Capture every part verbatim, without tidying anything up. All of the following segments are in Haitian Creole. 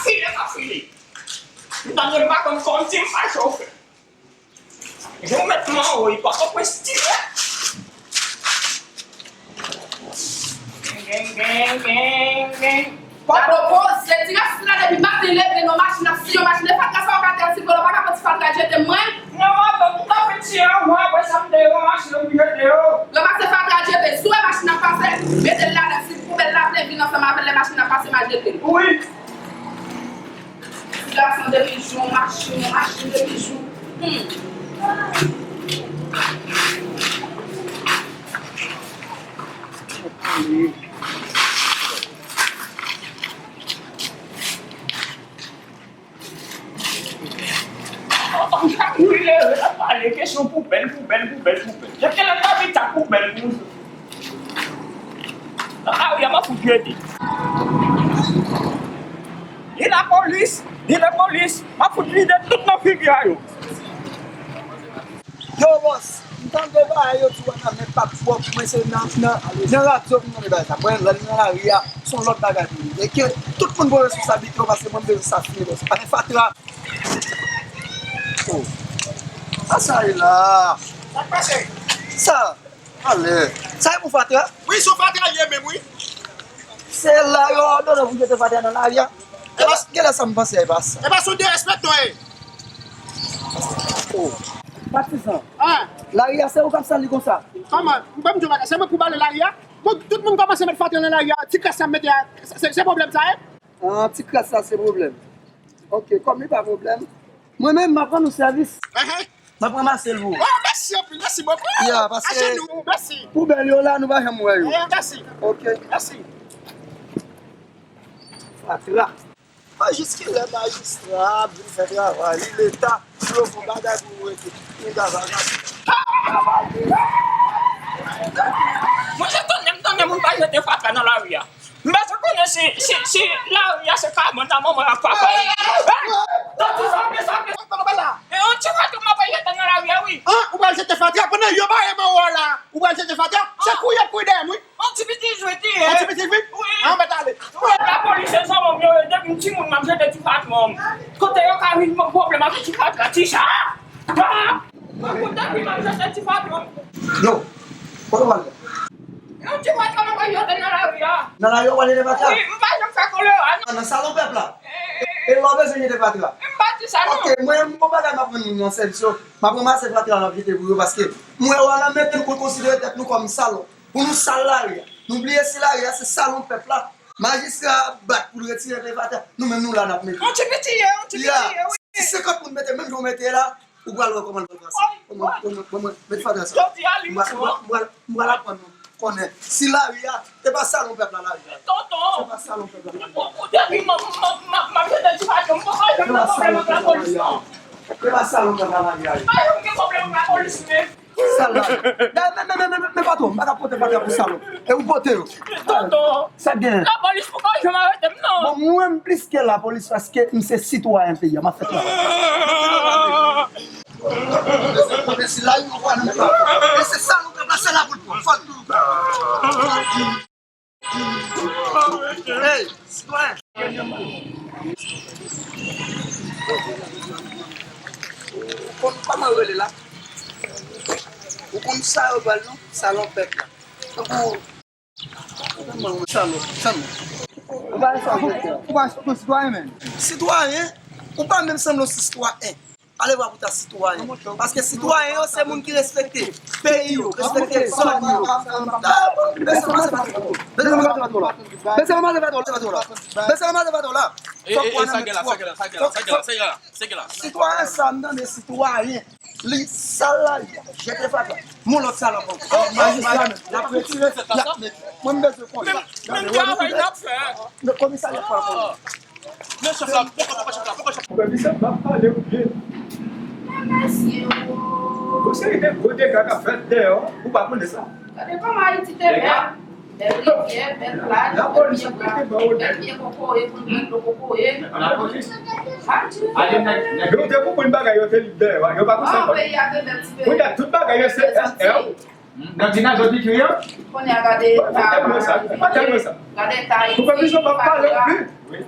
File k ap file. M tande m pa konn kòmsi m fache w fè. Jan w mèt manwo, li pa konprann style. Geng, geng, geng, geng, geng. Gade poze, ti ras la depi maten leve nan machin ap siye machin. E fatra sa w ka te siye, w pa ka pran ti fatra jete mwen. Non, madanm, m ta fin siye yo, mwen, apre sa, m te yo, machin, m jete yo. Ranmase fatra jete, si w wè machin ap pase, mete l ladan, si poubèl la vle vin ansanm avè l, lè machin ap pase, m a jete l. Wi. Ti gason de bijou, machin, machin de bijou. Hmm. Wi, lè l ap pale, kesyon poubèl, poubèl, poubèl, poubèl. Jete l nan pita poubèl pou. Nan lari a, m ap fout jete. Ni lapolis, ni lapolis, m ap fout vide tout nan figi a yo. Yo, bòs, m tande bagay yo di w nan men pap twòp, mwen se nan, nan, nan radyo m tande bagay sa. Mwen, lè m nan lari a, se yon lòt bagay pou li. E ke tout moun pran responsablite yo, paske mwen, m bezwen sa fini, bòs. Afè fatra. Oh. Sa, sa ye la? Sa k pase? Sa. Ale. Sa e pou fatra? Wi, sou fatra l ye menm, wi. Se la yo òdone pou jete fatra nan lari a. Gen lè sa m panse a e pa sa. E pa sou derespekte w ye. Oh. Patizan. Ah. Lari a se ou k ap sal li konsa? Kòman? M pa m di w bagay. Se mwen pou bale lari a? Bon, tout moun kòmanse met fatra nan lari a. Ti kras sa m mete a, se, se pwoblèm sa ye? Ah, ti kras sa se pwoblèm. Ok, kòm li pa pwoblèm, mwen menm m ap rann ou sèvis. Ehe. M ap ranmase l pou ou. Oh, mèsi anpil, mèsi bokou. Ya, paske ajenou, mèsi. Poubèl yo la, nou pa janm wè yo. Eh, mèsi. Ok. Mèsi. Fatra. Bon, jiskilè majistra ap vin fè travay li, leta, si yo fè yon bagay pou yo rete, nou ta vagabon. Mwen se tonnè m tonnè moun pa jete fatra nan lari a. M bezwen konnen si, si, si lari a se kabann a manman ak papa yo. Tanti sa, men sa, men sa, men sa. E yon ti fatra m ap jete nan lari a, wi. An, ou pral jete fatra pandan yo bare manwo la. Ou pral jete fatra? Se kouri y ap kouri dèyè m, wi. Yon ti pitit jwet li ye. Yon ti pitit, wi? Wi. An, mèt ale. Lapolis se zanmi m yo ye. Depi m timoun, m ap jete ti fatra m. Kote yo ka vin pran pwoblèm ak ti fatra, ti sa? Ah! Depi m ap jete ti fatra m. Yo, kote w pral la? Yon ti fatra m ap jete nan lari a. Nan lari a w pral jete fatra? Wi, m pa janm fè kolera, non. Nan salon pèp la? E lè w bezwen jete fatra? M pa di sa, non. Ok, mwen, m gon bagay m ap rann moun nan sèvis yo. M ap ranmase fatra m ap jete pou yo, paske m wè yo al anmete n pou n konsidere tèt nou kòm salon. Pou nou sal lari a. Nou bliye si lari a se salon pèp la. Majistra ap bat pou l retire fatra. Nou menm nou la n ap mete. Yon ti piti ye, yon ti piti ye, wi. Si senkant moun mete menm jan w mete la, ou pral wè kòman l pral pase. Bon, mwen, mwen, mwen, mwen, met fatra sa. Jodi a, li m pral, m pral, m pral aprann nou konnen si lari a, se pa salon pèp la lari a. Tonton. Se pa salon pèp la lari a. Ou, ou depi m, m, m, m, m ap jete ti fatra, m poko janm gen pwoblèm ak lapolis, non. Se pa salon pèp la lari a. M pa janm gen pwoblèm ak lapolis, men. Sal la. Men, men, men, men, men, men, patwon, m pa ka pote fatra pou salon. E ou pote yo. Tonton. Sa k gen? Lapolis poko janm arete m, non. Bon, mwen, m plis ke lapolis paske m se sitwayen peyi a. M ap fè travay. Mèsi, la, yo, wè, nou pa. E se salon pèp la, se la pou l pran. Fò l tou. Hey, sitwayen. Ou konn kòman yo rele la? Ou konn sa yo ba l non? Salon pèp la. Tankou, salon, salon. Ou pa, ou pa, ou pa sitwayen menm. Sitwayen? Ou pa menm sanble yon sitwayen. Ale vwa pou ta sitwayen. Paske sitwayen yo se moun ki respekte peyi yo, respekte zòn yo. Bese ranmase fato la. Bese ranmase fato la. Bese ranmase fato la. Bese ranmase fato la. Fòk w nan sa gen la, sa gen la, sa gen la, sa gen la, sa gen la, sa gen la. Sitwayen sa m tande sitwayen. Li sal la, li jete fatra. Mon lòt salòp ankò. Majistra menm, l ap retire, l ap mete. Mwen m bezwen konnen. Gade, wè nou konnen. Komisarya pran konnen. Men chèf la, poko, poko chèf la, poko chèf la. Pwofesè, m ap pale w byen. Men mesye o. Gon seri de gwo dega k ap fèt dèyè w, ou pa konnen sa. Gade kòman Ayiti te bèl. Bèl rivyè, bèl plaj, bèl pye bwa, bèl pye kokoye pou n pran dlo kokoye. Adye. Men ou te konprann bagay yo te li dèyè w, yo pa konsa ankò. Kounye a tout bagay yo se S R. Nan dina zòt di tou yo. Kounye a gade eta a, gade eta a. Ou pa bezwen pa pale plis.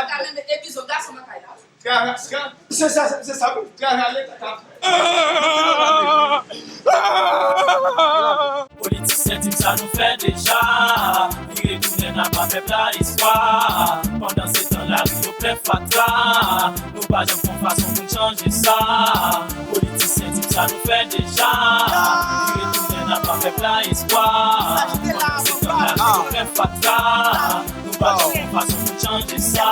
Travay ka mennen epizo gason nan kay la. Travay, se sa, se sa, travay Leta ka fè. Politisyen di m sa nou fè deja. Vire tounen n ap ba pèp la espwa. Pandan se tan lari yo plen fatra. Nou pa janm fè yon fason pou n chanje sa. Politisyen di m sa nou fè deja. Vire tounen n ap ba pèp la espwa. Pandan se tan lari yo plen fatra. Nou pa janm fè yon fason pou n chanje sa.